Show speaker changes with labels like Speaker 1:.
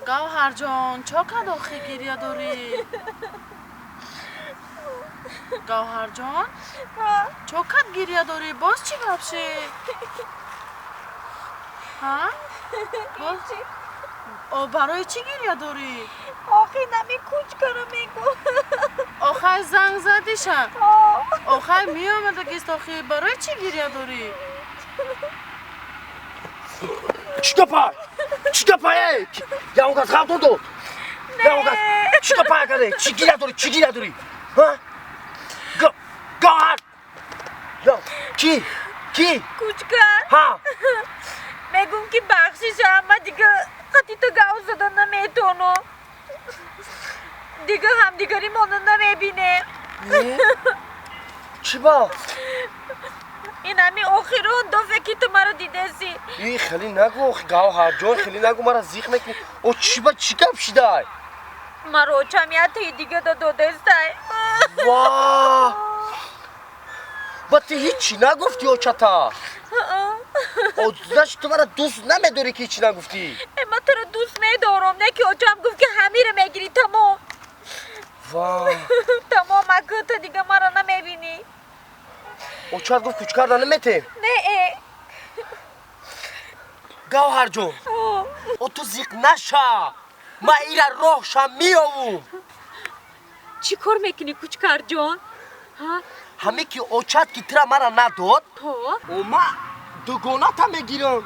Speaker 1: Гавҳарҷон, чо кад охи гиря дорӣ? Гавҳарҷон, чо кад гиря дорӣ? Боз чӣ гап шид? Ҳа? Боз барои чӣ гиря дорӣ?
Speaker 2: Охи, нами кучкаро мегӯ.
Speaker 1: Охай, занг задиша? Охай, меомадагист. Охи, барои чӣ гиря дорӣ?
Speaker 3: Чӣ гапа, чӣ гапа? Ягон кас ғам дод? Ягон кас чӣ гапа карде? Чӣ гиря дорӣ, чӣ гиря дорӣ? Гавҳар, ки ки?
Speaker 2: Кучка.
Speaker 3: Ҳа.
Speaker 2: Мегӯм, ки бахшиша, ма дига қати ту гав зада наметонам. Дига ҳамдигаримонро намебинем.
Speaker 3: Чӣ ба?
Speaker 2: Ин ҳами охирон дафъе, ки ту маро дидеси.
Speaker 3: И, хеле нагӯ, Гавҳарҷон, хеле нагӯ, мара зиқ мекунӣ. О, чӣ ба, чӣ гап шидай?
Speaker 2: Маро очам ятаи дига додестай.
Speaker 3: Ва, ба ту ҳиччи нагуфтӣ очата? Значит, ту мара дӯст намедорӣ, ки ҳиччи нагуфтӣ.
Speaker 2: Э, ман туро дӯст медорам, не ки очам гуфт, ки ҳамиро мегирӣ, тамом.
Speaker 3: Ва.
Speaker 2: Тамом, аку ту дига маро намебинӣ.
Speaker 3: Очат гуфт, кучкарда наметем?
Speaker 2: Не э.
Speaker 3: Гавҳарҷон, о, ту зиқ наша, ма ира роҳша меёвум.
Speaker 2: Чӣ кор мекунӣ, Кучкарҷон?
Speaker 3: Ҳаме ки очат ки тура мара надод, о, ма дугоната мегирам.